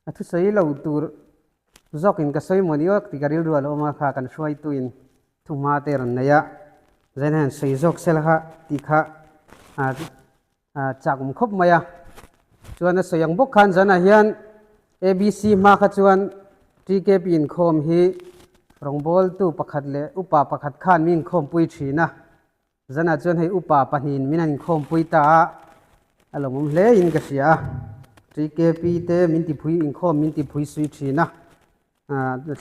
A thusawi lo tur zawkin ka sawi maw ni awk tih ka rilru a lo awm a, kha kan hruaituin thuhma te rawn nei a, zaina hian sawi zawk sel kha tih kha chak awm khawp mai a. Chuan a sawi ang bawk khan zanah hian ABC hma kha chuan TKP inkhawm hi rawngbawltu pakhat leh upa pakhat khan mi inkhawmpui thin a. Zanah chuan hei upa pahnihin min han inkhawmpui ta a, a lawmawm hle in ka hria a. TKP te min tiphui inkhawm min tiphui sui thin a,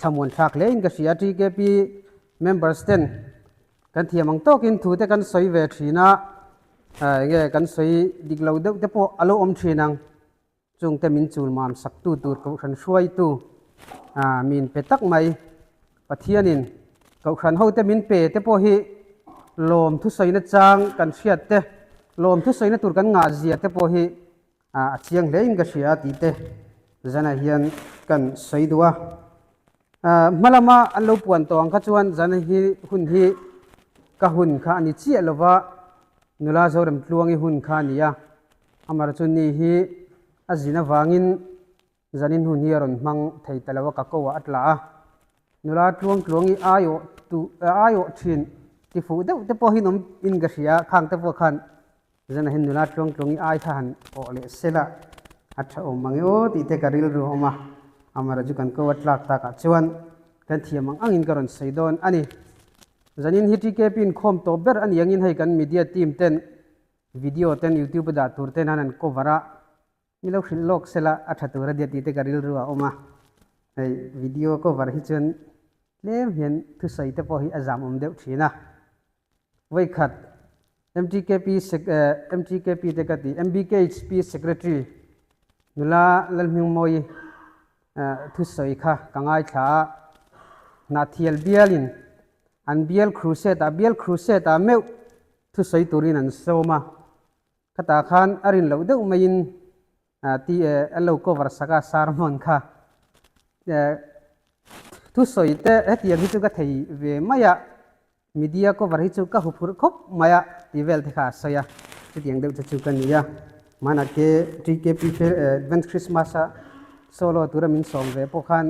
thlamuan thlak hle in ka hria a. TKP members ten kan thiam ang tawkin thu te kan sawi ve thin a, enge kan sawi dik lo deuh te pawh a lo awm thin ang. Chungte min chul mam saktu tur Kohhran hruaitu min pe tak mai. Pathianin Kohhran hote min pe te pawh hi lawm thusawina chang kan hriat te, lawm thusawina tur kan ngah zia te pawh hi a chiang hle in ka hria a tih te zanah hian kan sawi duh a. Hma lama an lo puan tawh ang kha chuan zan hi hun hi ka hun kha a ni chiah lova, nula Zoremtluangi hun kha a ni a. Amar chu ni hi a zin avangin zanin hun hi a rawn hmang thei ta lo a, ka ko ah a tla a. Nula tluang tluang i aiawh tu aiawh thin ti fuh deuh te pawh hi an awm in ka hria a, khang te pawh khan zanah hian nula tluang tluang i ai kha han awh leh sel a, a tha awm ang e aw tih te ka rilru a awm a. Amar chu kan ko a tlak takah chuan kan thiam ang angin ka rawn sawi dawn a ni. Zanin hi TKP inkhawm tawp ber a ni angin hei kan media team ten Video ten YouTube a dah tur ten han an cover a, mi lo hrilh lawk sela a tha tur a nia tih te ka rilru a awm a. Hei video cover hi chuan tlem hian thusawi te pawh hi a zam awm deuh thin a. Vawikhat MTKP MTKP te ka ti MBKHP Secretary nula Lalhmingmawii thusawi kha ka ngaithla a, Hnahthial bialin an bial crusade ah bial crusade ah meuh thusawi turin an sawm a, khatah khan a rin loh deuh maiin ti an lo cover sak a sermon kha thusawi te hetiang hi chu ka thei ve mai a, media cover hi chu ka huphurh khawp mai a tih vel te kha a sawi a, chutiang deuh te chu ka ni a, hmanah ke TKP Advent Christmas a solo tura min sawm ve pawh khan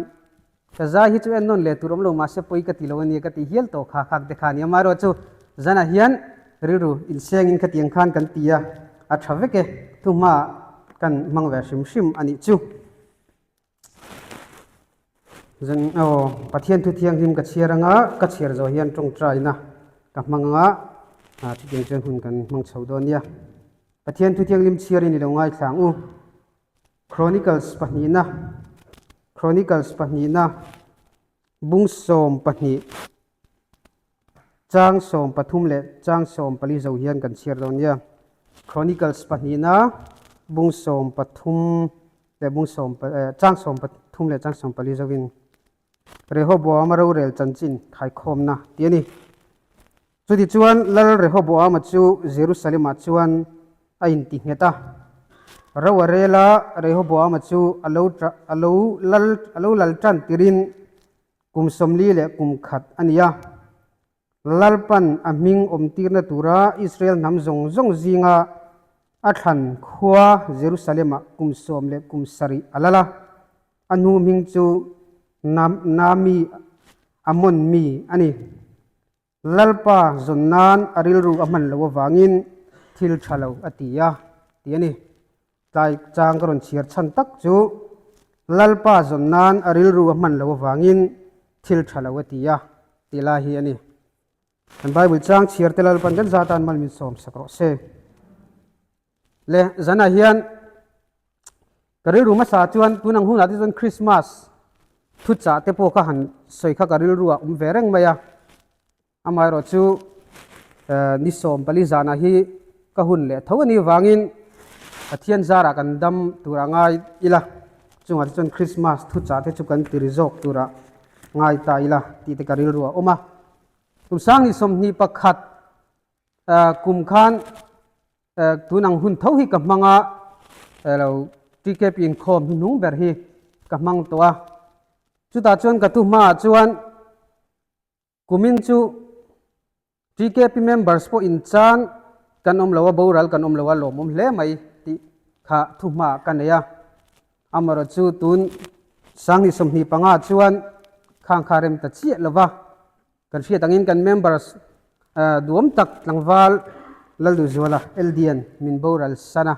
Ka zai hi chu en nawn leh tur awm lo mahse pawi ka ti lo ania ka ti hial tawh kha khak te kha ania amaherawh chu zanah hian rilru insengin khatiang khan kan ti a, a tha vek e thuhma kan hmang ve hrim hrim a nih chu. Zan aw Pathian thu thianghlim ka chhiar anga ka chhiar zawh hian tawngtaina ka hmang anga chutiang chuan hun kan hmang chho dawn nia. Pathian thu thianghlim chhiarin i lo ngaithla ang u. Chronicles pahnihna Chronicles pahnihna bung 12 chang 13 leh chang 14 zo hian kan chhiar dawn nia. Chronicles pahnihna bung 13 leh bung sawm chang 13 leh chang 14 zovin Rehoboama rorel chanchin khaikhawmna tih a ni. Chutichuan Lal Rehoboama chu Jerusalem-ah chuan a inti nghet a. Ro a rel a, Rehoboama chu a lo a lo lal a lo lal tan tirin kum 40 leh kum khat a ni a. Lalpan a hming awmtirna tura Israel hnam zawng zawng zinga a thlan khua Jerusalem-ah kum 10 leh kum 7 a lal a. A hnu hming chu Naami Ammon mi a ni. Lalpa zawn nan a rilru a hman loh avangin thil tha lo a ti a, tih a ni. Tlai chang ka rawn chhiar chhan tak chu Lalpa zawn nan a rilru a hman loh avangin thil tha lo a ti a, tih lai hi a ni. Kan Bible chang chhiar te Lalpan kan za tan mal min sawm sak rawh se. Le zanah hian ka rilru hmasa chuan tun ang hunah te chuan Christmas thuchah te pawh kha han sawi kha ka rilru ah awm ve reng mai a, amaherawh chu ni 14 zanah hi ka hun leh tho a nih vangin Pathian zarah kan dam tur a ngai ila, chungah te chuan Christmas thuchah te chu kan ti ri zawk tur a ngai ta ila tih te ka rilru ah awm a. Kum sang ni 21 kum khan Tun ang hun tho hi ka hmang a, lo TKP inkhawm hnuhnung ber hi ka hmang tawh a. Chutah chuan ka thu hmaah chuan kumin chu TKP members pawh inchan kan awm lo a, boral kan awm lo a, lawmawm hle mai tih kha thu hmaah ka nei a. Amaherawh chu tun 2025 chuan khang kha rem ta chiah lo va, kan hriat angin kan members duam tak tlangval Lalduhzuala LDN min boral san a,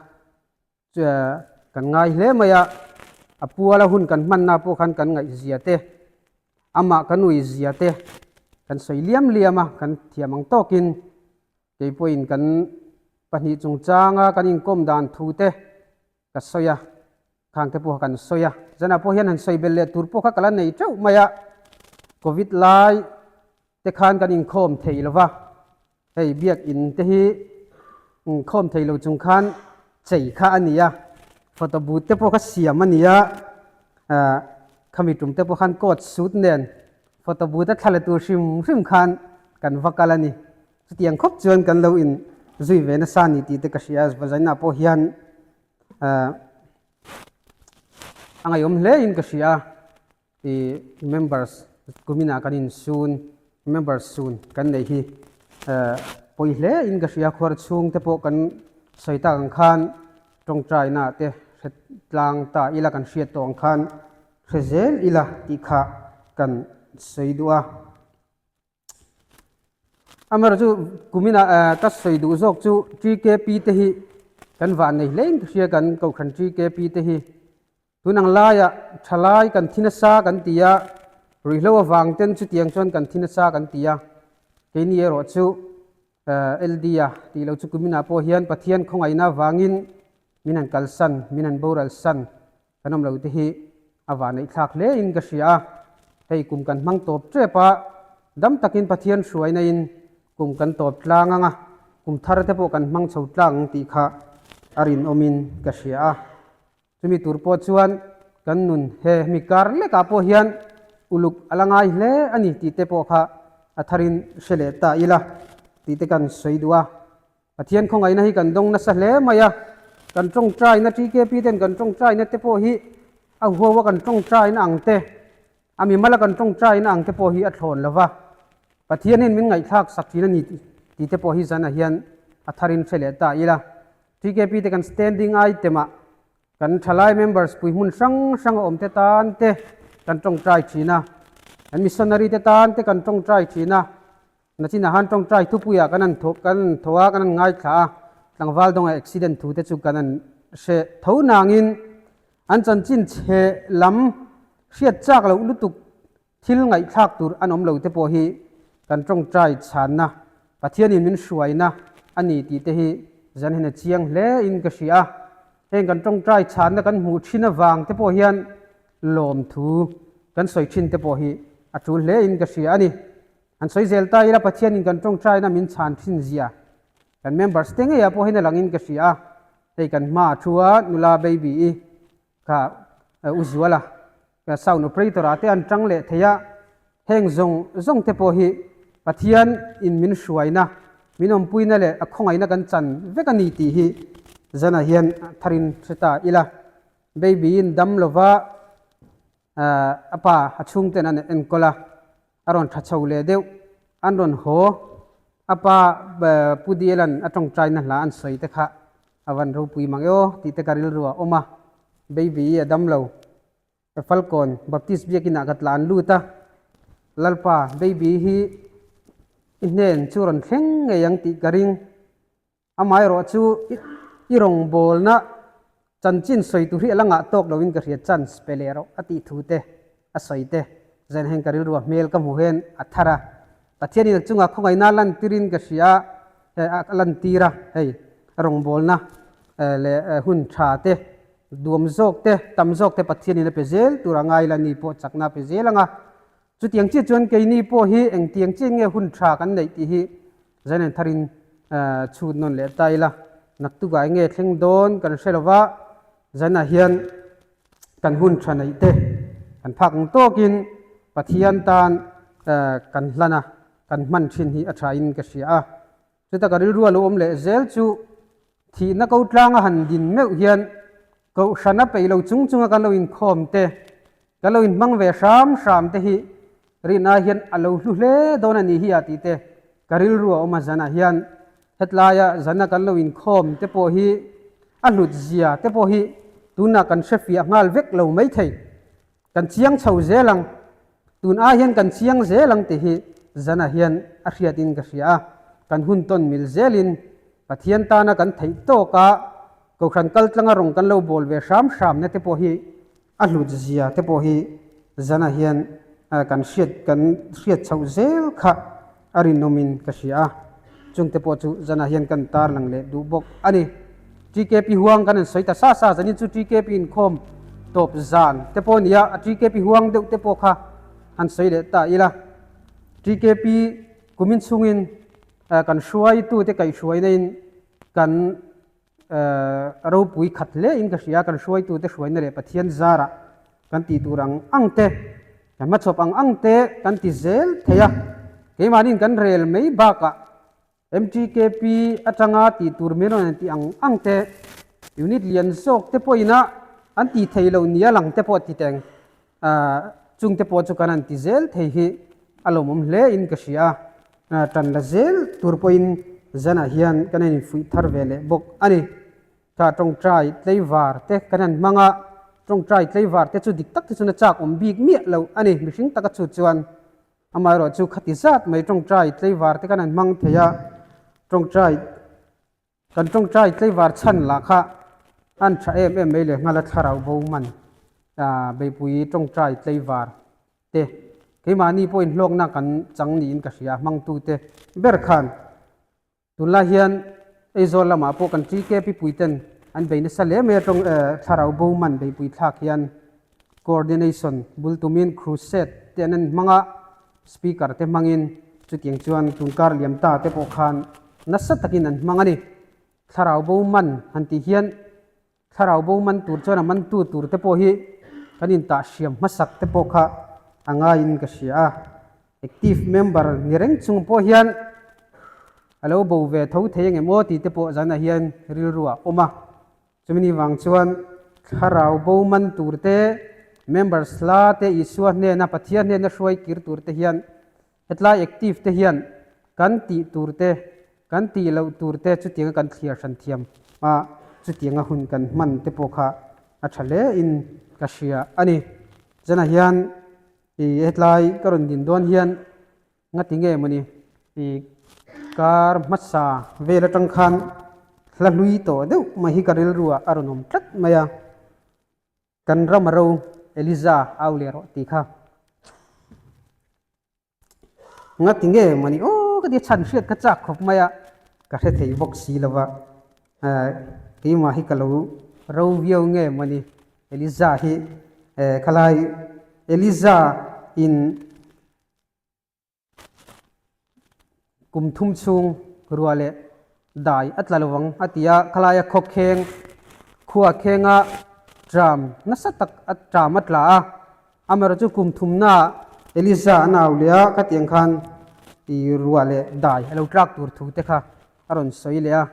kan ngai hle mai a, a puala hun kan hmanna pawh khan kan ngaihzia te, amah kan uizia te kan sawi liam liam a, kan thiam ang tawkin kei pawhin kan pahnih chungchanga kan inkawm dan thu te ka sawi a, khang te pawh kan sawi a, zanah pawh hian han sawi belh leh tur pawh kha ka la nei teuh mai a, Covid lai te khan kan inkhawm thei lo va, hei biakin te hi inkhawm thei lo chung khan chei kha a ni a, photo booth te pawh kha siam a ni a, ah khami tum te pawh khan coat suit nen photo booth a thla la tur hrim hrim khan kan va kal a ni. Chutiang khawp chuan kan lo in zui ve nasa a ni tih te ka hria a, vazaina pawh hian a ngaihawm hle in ka hria a, ih members kuminah kan in sun members sun kan nei hi pawi hle in ka hria khuar chhung te pawh kan sawi tak ang khan tawngtaina te hre tlang ta ila kan hriat tawh ang khan hre zel ila tih kha kan sawi duh a. Amaherawhchu chu kuminah ka sawi duh zawk chu TKP te hi kan vah nei hle in ka hria kan kohhran TKP te hi tun ang laiah thalai kan thi nasa kan ti a, ruihhlo avang ten chutiang chuan kan thi nasa kan ti a, keini erawh chu LD a tih loh chu kuminah pawh hian Pathian khawngaihna avangin min han kalsan, min han boral san Kan awm lo te hi a vahneih thlak hle in ka hria a, hei kum kan hmang tawp tep a, dam takin Pathian hruaina in kum kan tawp tlang ang a, kum thar te pawh kan hmang chho tlang ang tih kha a rinawm in ka hria a. Chumi tur pawh chuan kan nun he mi kar lekah pawh hian uluk a la ngai hle a ni tih te pawh kha a tharin hre leh ta ila tih te kan sawi duh a. Pathian khawngaihna hi kan dawng nasa hle mai a, kan tawngtaina TKP ten kan tawngtaina te pawh hi a huau a kan tawngtaina ang te, a mimal a kan tawngtaina ang te pawh hi a thlawn lo va, Pathian hian min ngaihthlak sak thin a ni tih te pawh hi zanah hian a tharin hre leh ta ila. TKP te kan standing item ah kan thalai members pui hmun hrang hrang a awm te tan te kan tawngtai thin a, kan missionary te tan te kan tawngtai thin a, Nachinah han tawngtai thupuiah kan han thaw kan han thaw a, kan han ngaithla a, tlangval dawnga accident thu te chu kan han hre tho nangin an chanchin chhe lam hriat chak loh lutuk thil ngaihthlak tur an awm lo te pawh hi kan tawngtai chhanna Pathianin min hruaina a ni tih te hi zan hian a chiang hle in ka hria a, heng kan tawngtai chhanna kan hmuh thin avang te pawh hian lawmthu kan sawi thin te pawh hi a tul hle in ka hria a ni. An sawi zel ta ila Pathianin kan tawngtaina min chhan thin zia kan members te ngeiah pawh hian a langin ka hria a, hei kan hma a thu a nula baby i kha u Zuala sound operator ah te an tang leh thei a, heng zawng zawng te pawh hi Pathian in min hruaina, min awmpuina leh a khawngaihna kan chan vek a ni tih hi zanah hian tharin hre ta ila baby in dam lova a pa a chhungten an enkawl a, a rawn tha chho leh deuh, an rawn haw, a pa Pu Dialan a tawngtaina hla an sawi te kha a van ropui mang e aw tih te ka rilru a awm a, baby i a dam lo, Falkawn Baptist biakinah ka tlan lut a, Lalpa baby hi i hnen chu rawn thleng ngei ang tih ka ring. Amaherawh chu i rawngbawlna chanchin sawi tur hi a la ngah tawk loin ka hria chance pe leh rawh a tih thu te a sawi te zan heng ka rilru a hmel ka hmu hian a thar a. Pathianin a chungah khawngaihna a lantirin ka hria a, a lantir a, hei rawngbawlna leh hun tha te duam zawk te tam zawk te Pathianin a pe zel tur a ngai la ni pawh chakna a pe zel ang a. Chutiang chiah chuan keini pawh hi engtiang chiah nge hun tha kan neih tih hi Zainen tharin chhut nawn leh ta ila, naktukah enge thleng dawn kan hre lova, zanah hian kan hun tha neih te kan phak ang tawkin Pathian tan kan hlan a, kan hman thin hi a thain ka hria a. Chuta ka rilru a lo awm leh zel chu thihna ko tlanga han din meuh hian kohhrana peih lo chung chunga kan lo inkhawm te, kan lo inhmang ve hram hram te hi rinai hian a lo hlu hle dawn a ni hi a tih te ka rilru a awm a zanah hian hetlaia zana kan lo inkhawm te pawh hi a hlut zia te pawh hi. Tunah kan hre fiah nghal vek lo maithei. Kan chiang chho zel ang. Tun ai hian kan chiang zel ang tih hi zanah hian a hriatin ka hria a. Kan hun tawn mil zelin Pathian tana kan theih tawka Kohhran kaltlanga rawng kan lo bawl ve hram hramna te pawh hi a hlut zia te pawh hi zanah hian kan hriat kan hriat chhoh zel kha a rinawmin ka hria a, chungte pawh chu zanah hian kan tarlang leh duh bawk a ni. TKP huang kan han sawi ta sa sa, zanin chu TKP inkhawm tawp zan te pawh a ni a, a TKP huang deuh te pawh kha han sawi leh ta ila. TKP kumin chhungin kan hruaitute kaihhruaina in kan ropui khat hle in ka hria, kan hruaitute hruaina leh Pathian zarah kan tih tur ang ang te, kan hmachhawp ang ang te kan ti zel thei a, keimahniin kan rel mai bakah MTKP atanga tih tur min rawn tih ang ang te, unit lian zawk te pawhin a an tih theih loh nia lang te pawh ti teng chung te pawh chu kan han ti zel thei hi a lawmawm hle in ka hria a, tan la zel tur pawhin zanah hian kan han infuih thar ve leh bawk a ni. Tah tawngtai tleivar te kan han hmang a, tawngtai tleivar te chu dik tak te chuan a chak awm bik miah lo a ni, mihring taka chu chuan amaherawh chu khati zat mai tawngtai tleivar te kan han hmang thei a, tawngtai kan tawngtai tleivar chhan lah kha an tha em em mai leh nghal a thlarau bo man beipui tawngtai tleivar te keimahni pawhin hlawkna kan chang niin ka hria hmangtute ber khan. Tunlai hian Aizawl lamah pawh kan TKP puiten an bei nasa hle mai a tawng thlarau bo man beipui thlak hian coordination bul tumin crusade te an en hmang a, speaker te hmangin chutiang chuan tunkar liam ta te pawh khan nasa takin an hmang a ni. Thlarau bo man han tih hian Thlarau bo man tur chuan a mantu tur te pawh hi kan intah hriam hmasak te pawh kha a ngaiin ka hria a. Active member ni reng chung pawh hian a lo bo ve tho thei angem aw tih te pawh zanah hian rilru ah awm a. Chumi ni vang chuan thlarau bo man tur te, members hla te, Isua hnena Pathian hnena hruai kir tur te hian Hetlai active te hian kan tih tur te, kan tih loh tur te chutianga kan thliar hran thiam a, chutianga hun kan hman te pawh kha a tha hle in ka hria a ni. Zanah hian i hetlai ka rawn din dawn hian ngati nge mawni i kar hmasa vel atang khan hla hlui tawh deuh mai hi ka rilru ah a rawn awm tlat mai a. Kan ram a ro Eliza au leh rawh tih kha ngati nge mawni aw ka ti chhan hriat ka chak khawp mai a, ka hre thei bawk si lo va, keimah hi ka lo ro viau nge mawni Eliza hi khalai Eliza in Kum thum chhung ruah leh dai a tla lo ang a ti a, khalaia khawkheng khua khenga tram nasa tak a tram a tla a, amaherawhchu chu kum thumnaah Elisa an au leh a, khatiang khan i ruah leh dai a lo tlak tur thu te kha a rawn sawi leh a.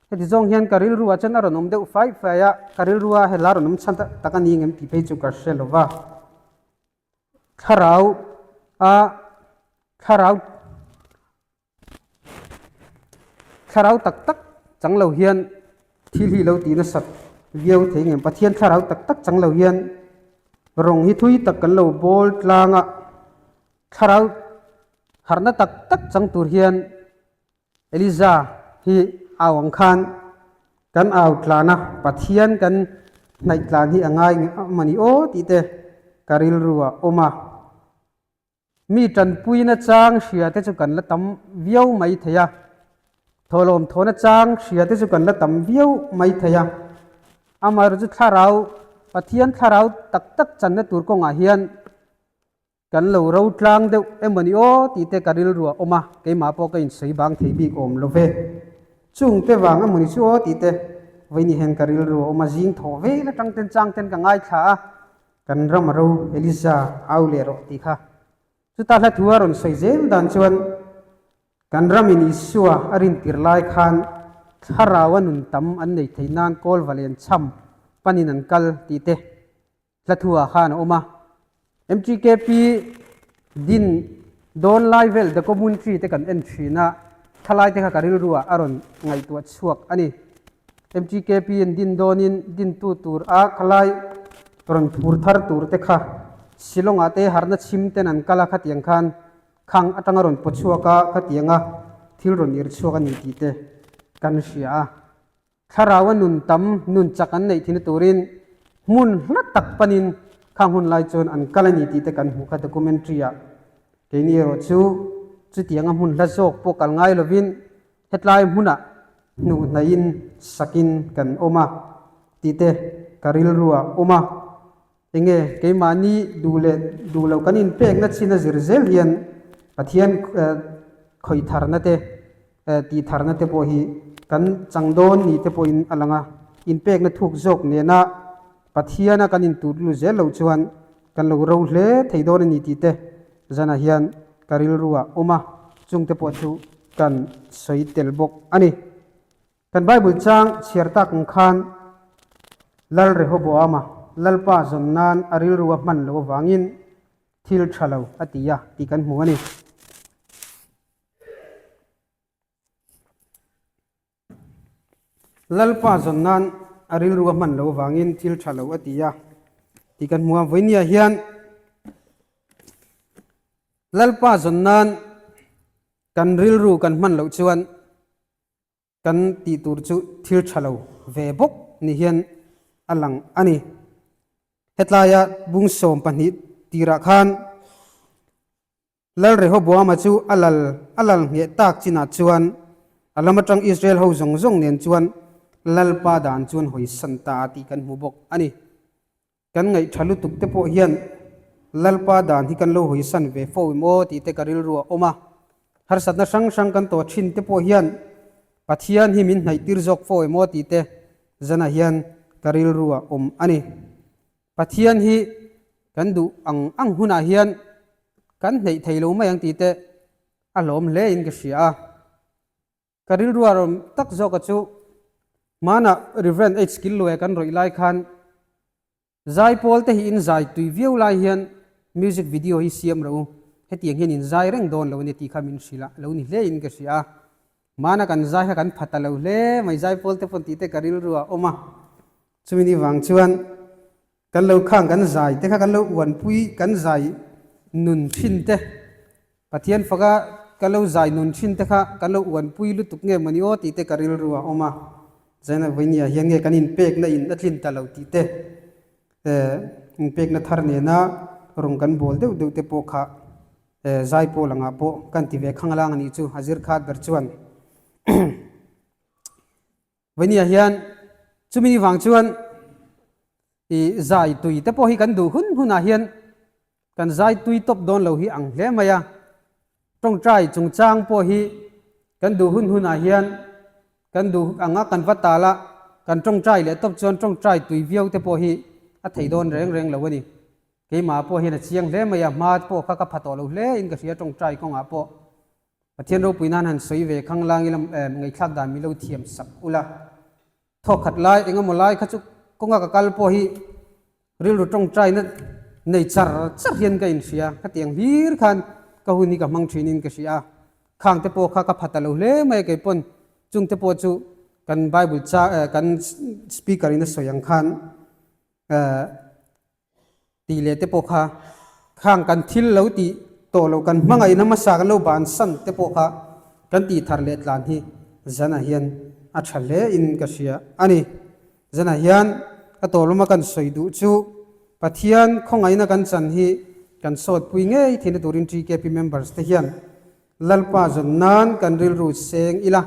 Heti zawng hian ka rilruah chuan a rawn awm deuh fai fai a, ka rilrua hela rawn awm chhan tak a ni ngem tih phei chu ka hre lo va. Thlarau a thlarau thlarau tak tak chang lo hian thil hi lo tih nasat viau thei ngem Pathian thlarau tak tak chang lo hian rawng hi thui tak kan lo bawl tlang a thlarau harhna tak tak chang tur hian Eliza hi au ang khan kan au tlan a, Pathian kan hnaih tlan hi a ngai a ni aw tih te ka rilru a awm a. Mi tanpuina chang hria te chu kan la tam viau mai thei a, thawhlawm thawhna chang hria te chu kan la tam viau mai thei a. Amaherawhchu thlarau, Pathian thlarau tak tak channa tur kawngah hian Kan lo ro tlang deuh emaw ni aw tih te ka rilru a awm a, keimah pawh ka insawi bang thei bik awm lo ve. Chung te vang emaw ni chu aw tih te vawiin hian ka rilru a awm a, zing thawh vel atang ten chang ten ka ngaithla a, kan ram a ro Eliza au leh rawh tih kha. Chuta hla thu a rawn sawi zel dan chuan kan ramin Isua a rintir lai khan thlarau a nun tam an nei thei nan kawl va len chham panin an kal tih te Hla thu ah khan a awm a. MTKP din dawn lai vel documentary te kan en thin a, thlalai te kha ka rilru ah a rawn ngaihtuah chhuak a ni. MTKP in din dawnin dintu tur a khalai rawn phur thar tur te kha Shillong ah te harhna chhim ten an kal a khatiang khan khang atanga rawn paw chhuak a khatianga thil rawn ir chhuak a ni tih te kan hria a. Thlarau a nun tam nun chak an neih thina turin hmun hla tak panin khang hun lai chuan an kal a ni tih te kan hmuh kha documentary ah keini erawh chu chutianga hmun hla zawk pawh kal ngai lovin Hetlai hmunah hnuhnaihin sakin kan awm a tih te ka rilru ah awm a. Enge keimahni duh leh duh loh kan inpekna chin a zir zel hian Pathian khawih tharna te tih tharna te pawh hi kan chang dawn ni te pawhin a lang a. Inpekna thuk zawk nena Pathiana kan intut lut zel loh chuan kan lo ro hle thei dawn a ni tih te zanah hian ka rilru ah awm a, chungte pawh chu kan sawi tel bawk a ni. Kan Bible chang chhiar tak ang khan Lal Rehoboama Lalpa zawn nan a rilru a hman loh avangin thil tha lo a ti a tih kan hmu a ni. Lalpa zawn nan a rilru a hman loh avangin thil tha lo a ti a tih kan hmu a. Vawinia hian Lalpa zawn nan kan rilru kan hman loh chuan kan tih tur chu thil tha lo ve bawk ni hian a lang a ni. Hetlaia bung 12 tirah khan Lal Rehoboama chu a lal a lal ngheh tak chinah chuan a lam atang Israel ho zawng zawng nen chuan Lalpa dan chuan hawi san ta a tih kan hmu bawk a ni. Kan ngaihtha lutuk te pawh hian Lalpa dan hi kan lo hawi san ve fo em aw tih te ka rilru a awm a. Harsatna hrang hrang kan tawh thin te pawh hian Pathian hi min hnaih tir zawk fo em aw tih te zanah hian ka rilru a awm a ni. Pathian hi kan duh ang ang hunah hian kan hneih thei lo mai ang tih te a hlawm hle in ka hria a. Ka rilru a rawm tak zawk a chu hmanah Rev. H. Killuai kan rawih lai khan zaipawl te hi in zai tui viau lai hian music video hi siam rawh u, hetiang hian in zai reng dawn lo a ni tih kha min hrilh a, lo ni hle in ka hria a. Hmana kan zai kha kan pha ta lo hle mai zaipawl te pawn tih te ka rilru a awm a. Chumi ni vang chuan kan lo khang kan zai te kha kan lo uanpui kan zai nun thin te, Pathian faka kan lo zai nun thin te kha kan lo uanpui lutuk nge mawni aw tih te ka rilru a awm a. Zaina vawinia hian nge kan inpekna in a tlin ta lo tih te, inpekna thar nena rawng kan bawl deuh deuh te pawh kha zai pawl angah pawh kan ti ve khanglang a nih chu a zir khat ber chuan. Vawinia hian chumi vang chuan i zai tui te pawh hi kan duh hun hunah hian kan zai tui tawp dawn lo hi ang hle mai a. Tawngtai chungchang pawh hi kan duh hun hunah hian kan duh anga kan va tal a, kan tawngtai leh tawp chuan tawngtai tui viau te pawh hi a thei dawn reng reng lo a ni. Keimah pawh hian a chiang hle mai a, hma pawh kha ka pha tawh lo hle in ka hria tawngtai kawngah pawh. Pathian ropui nan han sawi ve khang lang ila ngaihthlak dan mi lo thiam sak ula. Thawk khat lai eng emaw lai kha chu kawnga ka kal pawh hi rilru tawngtaina nei char char hian ka inhria. Khatiang hlir khan ka hun hi ka hmang thin in ka hria a. Khang te pawh kha ka pha ta lo hle mai a kei pawn chung te pawh chu kan Bible cha kan speaker in a sawi ang khan Tih leh te pawh kha khang kan thil lo tih tawh loh kan hmangaihna hmasa kan lo bansan te pawh kha kan tih thar leh tlan hi zanah hian a tha hle in ka hria a ni. Zanah hian ka tawlawma kan sawi duh chu Pathian khawngaihna kan chan hi kan sawtpui ngei theihna turin TKP members te hian Lalpa zawn nan kan rilru seng ila,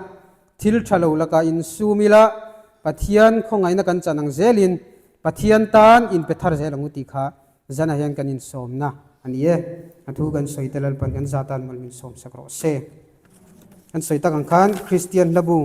thil tha lo lakah insum ila, Pathian khawngaihna kan chan ang zelin Pathian tan inpe thar zel ang u tih kha zanah hian kan insawmna a ni e. A thu kan sawi te Lalpan kan za tan mal min sawm sak rawh se. Kan sawi tak ang khan Kristian hlabu.